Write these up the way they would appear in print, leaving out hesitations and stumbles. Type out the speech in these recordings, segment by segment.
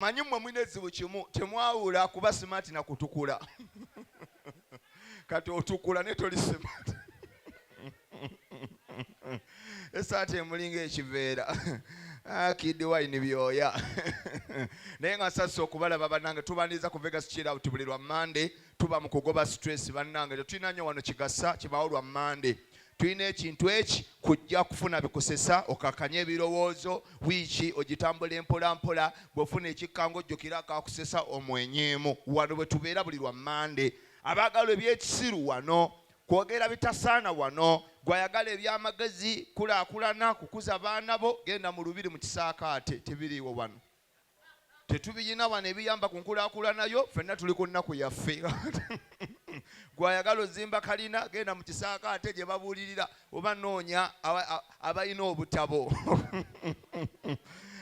Manyi mmwe mulina ekizibu kimu, temwawula kuba smart na kutukula. Kati otukula naye toli smart. Esaati emulinga ekiveera. Ah, Kid Wine byoya. Naye nga nsasise okubalaba bannange, tubaniriza ku Vegas Chill Out buli lwa Monday. Tuba mu kugoba stress bannange, tetulina nnyo wano kigasa kibaawo lwa Monday. Tulina ekintu eki kujja kufuna bikusesa, okakanye ebirowoozo, wiiki ogitambula empola mpola, bw'ofuna ekikkango ojjukira akakusesa omwenyeemu. Wano bwe tubeera buli lwa Mmande. Abaagala eby'ekisiru wano, kwogera bitasaana wano, gw'ayagala eby'amagezi, kulaakulana, kukuza baana bo, genda mu lubiri mu kisaakaate, tebiriiwo wano. Tetubiyina wano ebiyamba ku nkulaakulana yo, ffenna tuli ku nnaku yaffe. Gw'ayagala ozimba kalina, genda mu kisaakaate gye babuulirira oba noonya abalina obutabo.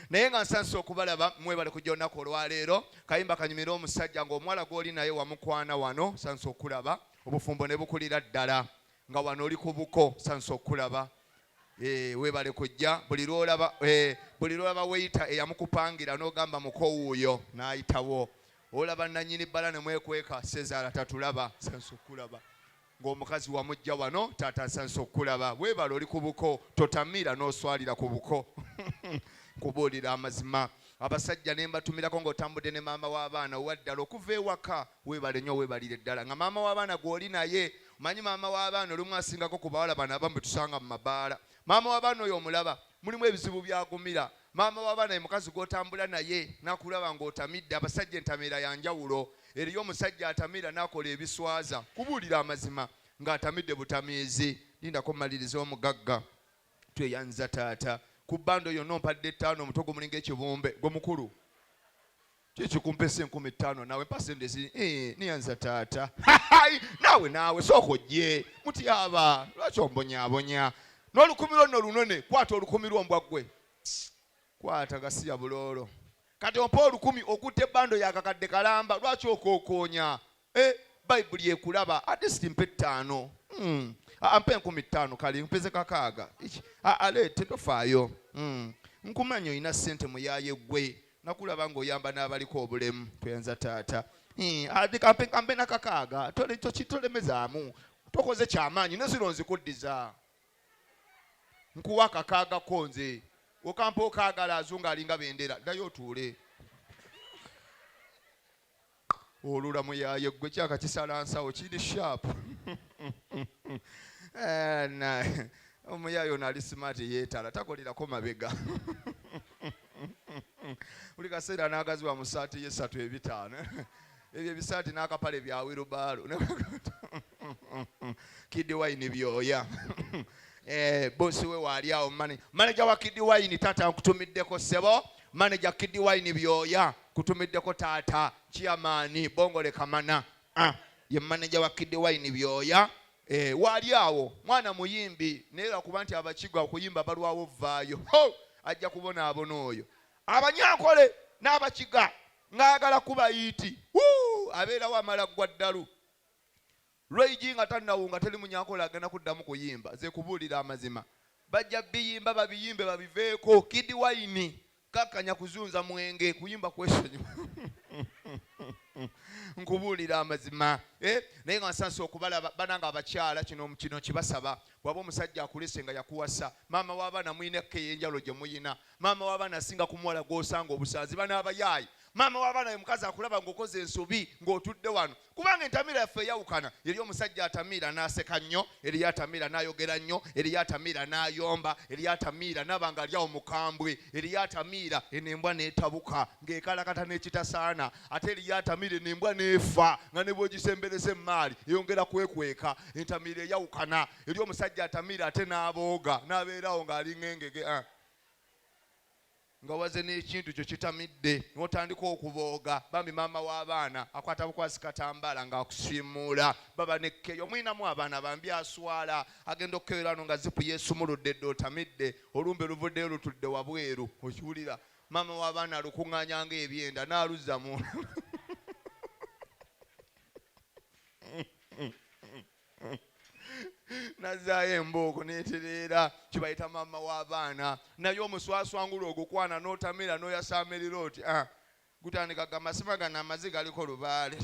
Naye nga nsansa okubalaba, mwebale kujja olunaku olwaleero. Kayimba kanyumire omusajja ng'omuwala gw'oli naye wamukwana wano, nsansa okulaba obufumbo ne bukulira ddala nga wano oli ku buko, nsansa okulaba. Weebale kujja. Buli lw'olaba weyita eyamukupangira n'ogamba mukowuuyo n'ayitawo. Olaba nannyini bbala ne mwekweka, Sezaala tatulaba, nsansa okulaba. Ng'omukazi wamujja wano, taata nsansa okulaba. Weebale oli ku buko, totamiira n'oswalira ku buko. Nkubuulira amazima. Abasajja ne mbatumirako ng'otambudde ne maama w'abaana owa ddala okuva ewaka. Weebale nnyo, weebalire ddala. Nga maama w'abaana gw'oli naye, omanyi maama w'abaana olumu asingako ku bawala bano abamu be tusanga mu mabaala. Maama w'abaana oyo omulaba, mulimu ebizibu by'agumira. Maama w'abaana ye mukazi gw'otambula naye n'akulaba ng'otamidde. Abasajja entamiira ya njawulo. Eriyo omusajja atamiira n'akola ebiswaza. Kubuulira amazima ng'atamidde butamiizi. Lindako mmalirize omugagga. Tweyanza taata. Ku bbando yonna ompadde 5, omutwe gumulinga ekibumbe. Gwe mukulu. Kiki kumpesa 5000 naawe mpa sente ziri? Niyanza taata. Naawe naawe sooka ojje. Mutyaba lwaki ombonyaabonya? N'olukumi lwo nno lunone, kwata olukumi lwo mbwa ggwe. Kwata gasiya buloolo. Kati ompa olukumi okutte ebbando ya kakadde kalamba, lwaki okookoonya? Bayibuli ekulaba, at least mpa 5. Mpa 5000 kale mpeze 6. Iki, aleete tofaayo. Nkumanyi olina ssente muyaaye ggwe. Nakulaba ng'oyamba n'abaliko obulemu. Tweyanza taata. Ate kampe na 6. Tolemezaamu. Tokoze kyamaanyi, ne zino nzikuddiza. Nkuwa 6 ko nze. Okampa okaagala azunga alinga bendera. Ddayo otuule. Olula muyaaye ggwe kyaka kisala nsawo kiri sharp. Omuyaaye ono ali smart yeetala takolerako mabega. Buli kaseera n'agaziwa mu ssaati ye 3 ebitaano. Ebyo ebisaati n'akapale bya wirubaalo. Kid Wine byoya. Bosi we waali awo manager wa Kid Wine taata nkutumiddeko ssebo. Manager Kid Wine byoya kutumiddeko taata chairman Bongole Kamana. Ye manager wa Kid Wine byoya. Waali awo mwana muyimbi naye lwakuba nti abakiga okuyimba balwawo vvaayo. Ho! Ajja kubonaabona oyo. Abanyankole n'abakiga ng'ayagala kuba yiiti. Wuu! Abeerawo amala ggwa ddalu. Lweigi nga tannawunga teri munyankole agenda kuddamu kuyimba. Ze kubuulira amazima. Bajja biyimba babiyimbe babiveeko. Kid Wine kakkanya kuzunza mwenge kuyimba kwesonyiwa. Nkubuulira amazima. Naye nga nsansa okubalaba banange abakyala kino kibasaba. Bw'aba omusajja akulese nga yakuwasa, maama w'abaana mulina ekka ey'enjawulo gye muyina. Maama w'abaana asinga ku muwala gw'osanga obusanzi bano abayaayi. Maama w'abaana ye mukazi akulaba ng'okoze ensobi ng'otudde wano. Kubanga entamiira yaffe eyawukana. Eriyo omusajja atamiira n'aseka nnyo, eriyo atamiira n'ayogera nnyo, eriyo atamiira n'ayomba, eriyo atamiira n'aba ng'ali awo mukambwe, eriyo atamiira eno embwa n'etabuka ng'ekalakata n'ekitasaana, ate eriyo atamiira eno embwa n'efa nga ne bw'ogisembereza emmaali eyongera kwekweka. Entamiira eyawukana. Eriyo omusajja atamiira ate n'abooga n'abeerawo ng'alinga engege. Nga waze n'ekintu kyo kitamidde n'otandika okubooga. Bambi maama w'abaana akwata bukwasi katambaala ng'akusiimuula. Baba nekkeyo mulinamu abaana bambi aswala agenda okukebera wano nga zipu yeesumuludde dda otamidde olumbe luvuddeyo lutudde wabweru. Okiwulira maama w'abaana alukuŋŋaanya ng'ebyenda n'aluzza mu nazzaayo embooko n'etereera. Kibayita maama w'abaana. Naye omuswaswangula ogukwana n'otamira n'oyasaamirira oti. Gutandika gamba sima gano amazi galiko lubaale,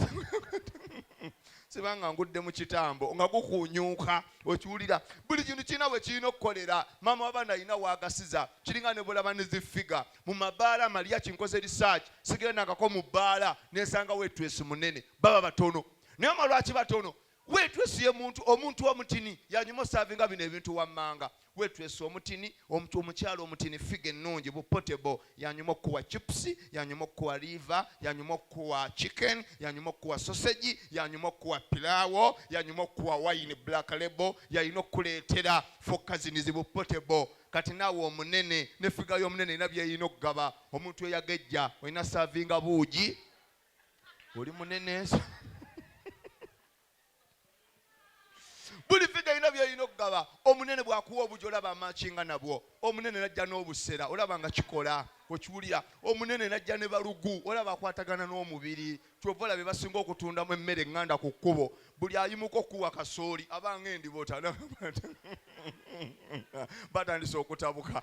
sibanga ngudde mu kitambo, nga gukunyuuka. Okiwulira, buli kintu kirina we kirina okukolera. Maama w'abaana alina waagasiza. Kiringa ne bwolaba ne zifiga mu mabaala malya kinkoze research, sigendangako mu bbaala nensanga waitress munene, baba batono. Naye oma lwaki batono? Waitress ye muntu, omuntu omutini yanyuma osavinga bino ebintu wammanga. Waitress omutini, omuntu omukyalo omutini, figa ennungi bu portable, yanyuma okukuwa chips, yanyuma okukuwa liver, yanyuma okukuwa chicken, yanyuma okukuwa sausage, yanyuma okukuwa pilawo, yanyuma okukuwa wine black label, yalina okukuleetera for cousins bu portable. Kati naawe omunene ne figa y'omunene erina byeyina okugaba. Omuntu eyagejja olina savinga buugi, oli munene, buli figa erina byerina okugaba. Omunene bwakuwa obugi olaba amakinga nabwo, omunene najja n'obusera olaba nga kikola, okiwulira. Omunene najja ne balugu olaba akwatagana n'omubiri. Kyova olaba basinga okutundamu emmere eŋŋanda ku kkubo, buli ayimuka okukuwa kasooli abanga endibota batandise okutabuka.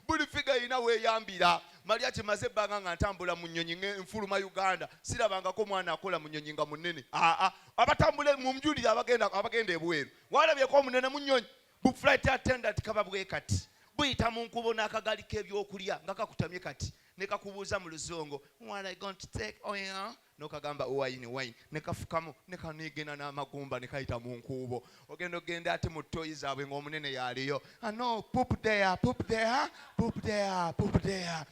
Buli figa erina weeyambira. Maria kimaze ebbanga nga ntambula mu nnyonyi nfuluma Uganda, sirabangako mwana akola mu nnyonyi nga munene. Aa, abatambula mu njulira abagenda ebweru, walabyeko omunene mu nnyonyi? Bu flight attendant kaba bwe kati, buyita mu nkubo n'akagali k'ebyokulya nga kakutamye kati, ne kakubuuza mu Luzungu, "What are you going to take?" "Oh yeah." Nokagamba wine, wine, ne kafukamu ne kanigena n'amagumba ne kayita mu nkuubo. Ogenda ogenda ate mu toyi zaabwe ng'omunene yaliyo. "Ah, no, poop there, poop there, poop there, poop there."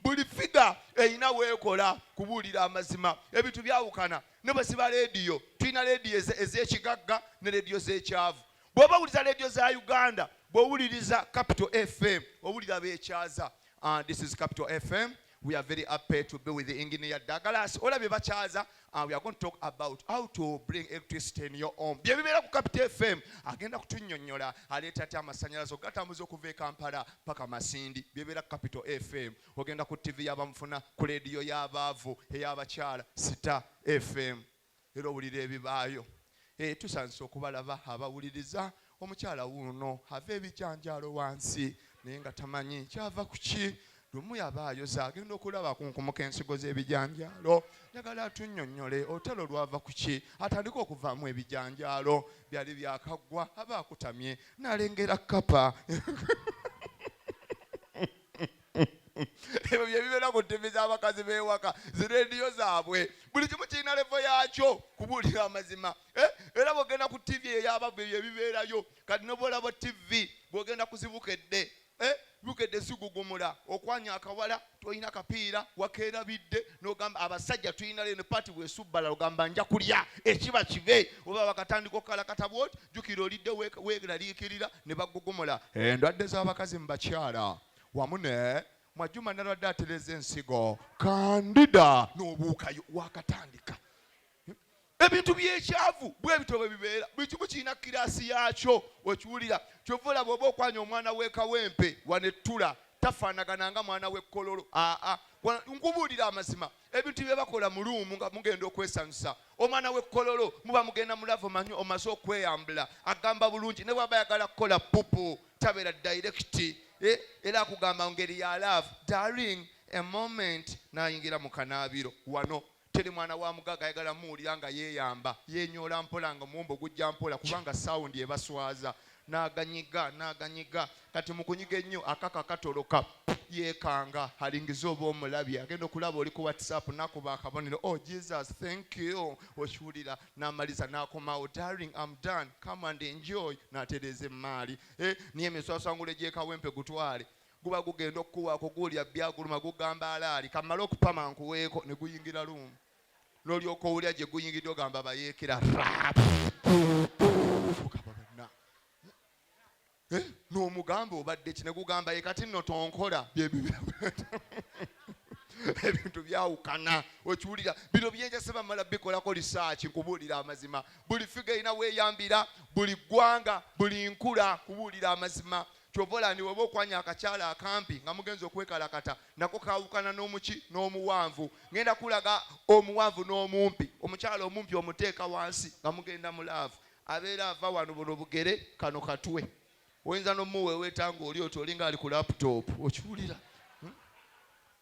Buli figa erina weekola. Kubuulira amazima, ebintu byawukana ne bwe ziba leediyo. Tulina leediyo ez'ekigagga ne leediyo z'ekyavu. Bw'oba owuliriza leediyo za Uganda, bw'owuliriza Capital FM, owulira beekyaza. "This is Capital FM. We are very happy to be with the engineer Douglas." Olabye bakyaza. "We are going to talk about how to bring electricity in your home." Bye bibeera ku Capital FM. Agenda kutunnyonnyola aleeta atya amasannyalaze okugatambuza okuva e Kampala paka Masindi. Bye bibeera ku Capital FM. Ogenda ku TV y'abamufuna, ku leediyo y'abaavu ey'abakyala Star FM. Era owulira ebibaayo. Tusanyuse okubalaba abawuliriza. Omukyala wuuno ava ebijanjaalo wansi naye nga tamanyi kyava ku ki. Lumu yaba ayoza, agenda okulaba kunkumuka ensigo z'ebijanjaalo. Njagala atunnyonnyole olutalo lwava ku ki atandika okuvaamu ebijanjaalo. Byali byakaggwa, aba akutamye n'alengera kapa. Ebyo bye bibeera ku ttivi z'abakazi b'ewaka, zirediyo zaabwe. Buli kimu kirina level yakyo, kubuulira amazima. Era bw'ogenda ku ttivi ey'abavu, ebyo ebibeerayo. Kati nobwolaba ttivi, bw'ogenda ku zibukedde, Bukedde zigugumula. Okwanya akawala, tolina kapiira, wakeerabidde, n'ogamba abasajja tulina leno pati bwesubbala, ogamba nja kulya ekiba kibe. Oba bakatandika okukalakata bwoti, jjukira olidde, weeraliikirira, ne bagugumula endwadde z'abakazi mu bakyala wamu ne Mwajuma nalwadde atereza ensigo kandida n'obuukayo wakatandika. Ebintu byekyavu bwe bityo bwe bibeera. Buli kimu kirina kirasi yakyo, okiwulira. Kyova olaba oba okwanya omwana w'ekawempe wano ettula tafaanagana nga mwana w'ekkololo. Aa, nkubuulira amazima, ebintu bye bakola mu room nga mugenda okwesanyusa, omwana w'ekkololo muba mugenda mu love, omanyi omaze okweyambula, agamba bulungi ne bwaba ayagala kukola pupu tabeera direct, era akugamba ngeri ya love, "Darling, a moment," n'ayingira mu kanaabiro. Wano teri mwana wa mugaga ayagala muwulira nga yeeyamba, yenyoola mpola nga omuwumbo gujja mpola, kubanga sound ebaswaza. N'aganyiga n'aganyiga, kati mu kunyiga ennyo akaka katoloka, yeekanga alingiza oba omulabye. Agenda okulaba oli ku WhatsApp, nakuba akabonero, "Oh Jesus, thank you." Okiwulira, n'amaliza n'akomawo, "Darling, I'm done, come and enjoy," n'atereeza emaali. Niye emiswaswangula egyekawempe gutwale guba gugenda okukuwaako guwulira byaguluma, gugamba alaali kamale okupama nkuweeko, ne guyingira room, n'olyoka owulira gye guyingidde, ogamba bayeekera. Gamba banna. N'omugamba obadde ki, ne gugamba ye kati nno tonkola. Ebintu byawukana, okiwulira. Bino byenjase bamala bikolako research. Nkubuulira amazima, buli figa erina weeyambira, buli ggwanga, buli nkula. Kubuulira amazima, kyova olaba weba okwanya akakyala akampi nga mugenza okwekalakata nako kawukana n'omuki n'omuwanvu. Ngenda kulaga omuwanvu n'omumpi. Omukyala omumpi omuteeka wansi nga mugenda mu love, abeera ava wano, buno bugere, kano katwe. Oyinza n'omuweweeta ng'oli oti olinga ali ku laptop, okiwulira?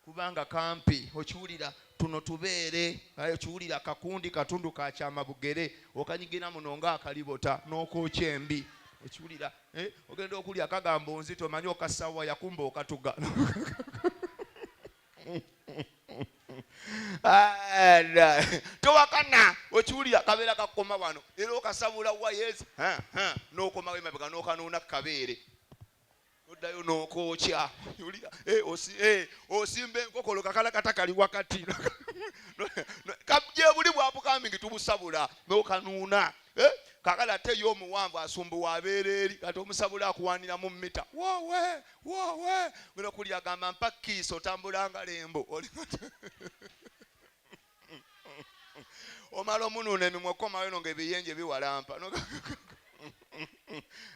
Kubanga kampi, okiwulira? Tuno tubeere, okiwulira? Kakundi katundu ka kyamabugere, okanyigira muno ng'akalibota n'okookya embi, okiwulira? Ogenda okulya akagamba onzito, omanyi okasawa yakumba okatuga. Towakana, okiwulira? Kabeera kakoma wano era okasabula wayezi n'okomawo emabega n'okanuuna kabeere, oddayo n'okookya, owulira? Osimba enkokolo, kakalakata kali wakati gyebuli bwabukambi tubusabula n'okanuuna. Kakati ate ye omuwanvu asumbuwa abeera eri, kati omusabula akuwanira mu mita, wowe wowe, ngenda okulya agamba mpa kiisi, otambula nga lembo, omala omunuuna emimwa okukomawo eno ng'ebiyenje biwalampa,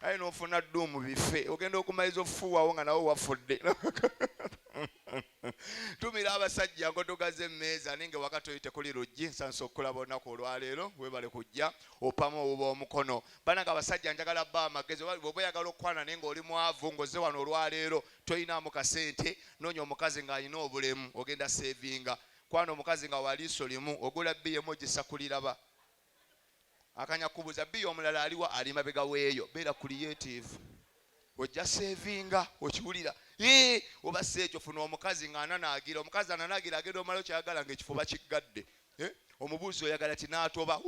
aye n'ofuna dduumu bife, ogenda okumaliza okufuuwawo nga nawe wafudde. Tumira abasajja nkotogaza emmeeza ninge wakati oyo tekuli luggi. Nsansa okukulaba olunaku olwaleero, webale kujja opamu owuba omukono. Banange abasajja, njagala bba amagezi. Bw'oba oyagala okukwana naye ng'oli mwavu, ng'ozze wano olwaleero toyinaamu kasente, noonya omukazi ng'alina obulemu, ogenda sevinga. Kwana omukazi nga waliiso limu, ogula biyemu ogisakuliraba akanya kubuuza biya omulala aliwa, ali mabega weeyo. Beera creative, ojja sevinga, okiwulira? Oba si ekyo, funa omukazi ng'ananaagira. Omukazi ananaagira agenda omala okyayagala ng'ekifo bakiggadde. Omubuuzi oyagala kinaatoba,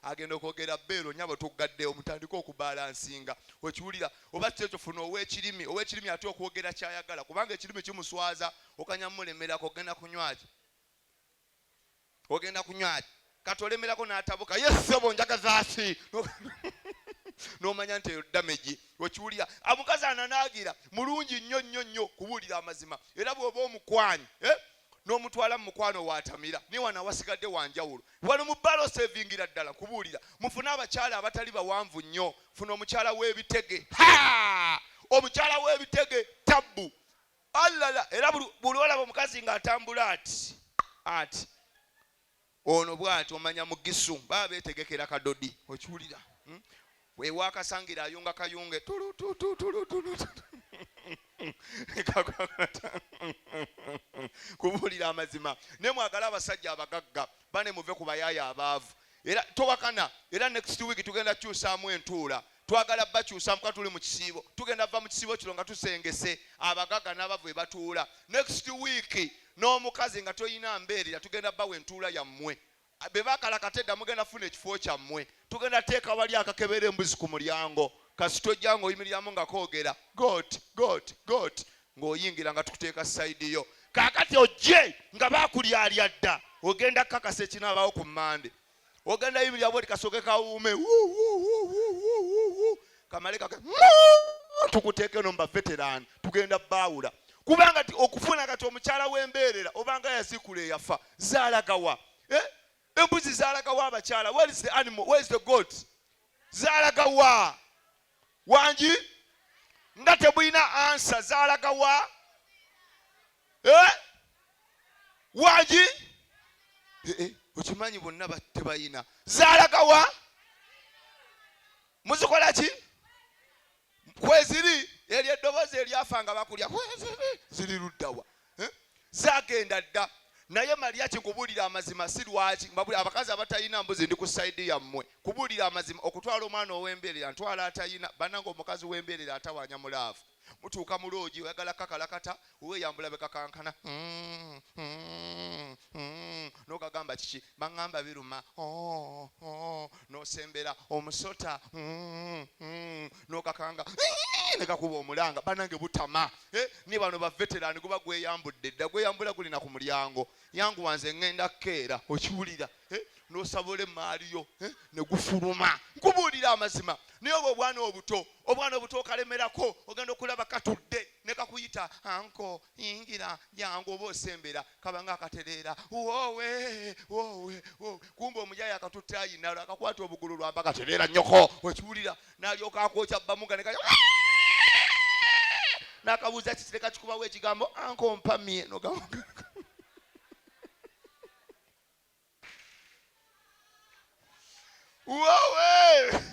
agenda okwogera beero nyabo tuggadde, omutandike okubalansinga, okiwulira? Oba si ekyo, funa ow'ekirimi. Ow'ekirimi ate okwogera kyayagala, kubanga ekirimi kimuswaza, okanya mulemerako, ogenda kunywaki, ogenda kunywaki, kati olemerako n'atabuka, yesebo njagazaaki, n'omanya nti eyo damage, okiwulira? Omukazi ananaagira mulungi nnyo nnyo nnyo kubuulira amazima. Era bw'oba omukwanyi, n'omutwala mu mukwano waatamira, naye wano awasigadde wanjawulo. Wano mu bbaala osevingira ddala. Kubuulira, mufune abakyala abatali bawanvu nnyo. Funa omukyala w'ebitege, omukyala w'ebitege tabbu alala. Era buli olaba omukazi ng'atambula ati ati ono bw'ati, omanya mugisu baba beetegekera kadodi, okiwulira? Ewakasangira ayunga kayunge tulu. Kubuulira amazima, naye mwagale abasajja abagagga bane, muve ku bayaaya abaavu. Era towakana, era next week tugenda kukyusaamu entuula. Twagala bakyusa muka, tuli mu kisiibo, tugenda va mu kisiibo kino nga tusengese abagagga n'abavu ebatuula. Next week n'omukazi nga toyina mbeerera, tugenda bawa entuula yammwe. Be bakalakata edda, mugenda funa ekifo kyammwe. Tugenda teeka wali akakebera embuzi ku mulyango, kasita ojja ng'oyimiriramu nga koogera goat goat goat ng'oyingira, nga tukuteeka side yo. Kaakati ojje nga bakulyalya dda, ogenda kakasa ekinaabaawo ku Mmande. Ogenda yimirira bwoti, kasooke kawuume kamale kake tukuteeke no muba veteran, tugenda baawula. Kubanga ti okufuna kati omukyala w'embeerera obanga yazikula eyafa zaalagawa, eh? Embuzi zaalagawa abakyala? Where is the animal? Where is the goat? Zaalagawa wangi nga tebulina answer? Zaalagawa, eh? Wangi, eh, eh, okimanyi bonna tebayina. Zaalagawa? Muzikola ki? Kweziri eryo eddoboozi eryafa nga bakulya, kweziri ziri luddawa? Eh? Zagenda dda. Naye Mariya, kikubuulira amazima, si lwaki abakazi abatalina mbuzi ndi ku side yammwe. Kubuulira amazima, okutwala omwana ow'embeerera, ntwala atayina. Bannanga, omukazi w'embeerera atawanya mu love. Mutuuka mu loogi, oyagala kakalakata, weeyambula bekakankana, n'okagamba kiki, baŋŋamba biruma, oh, n'osembera omusota, n'okakanga ne kakuba omulanga. Bannange, butama, eh, ni bano ba veteran guba gweyambudde dda, gweyambula gulina ku mulyango. Yanguwa, nze ŋŋenda kukeera, okiwulira? Eh, n'osabula emaali yo, eh, ne gufuluma. Nkubuulira amazima, naye oba obwana obuto, obwana obuto okalemerako, ogenda okulaba katudde ne kakuyita, uncle yingira, jangu. Oba osembera kabanga akatereera, woowe woowe. Kumbe omujayi akatutte ayinalo akakwata obugulu lwamba, katereera nnyoko, okiwulira? N'alyoka akwokya bamuga ne n'akabuuza kisireka kikubawo ekigambo, uncle mpamye, nogamba wowe.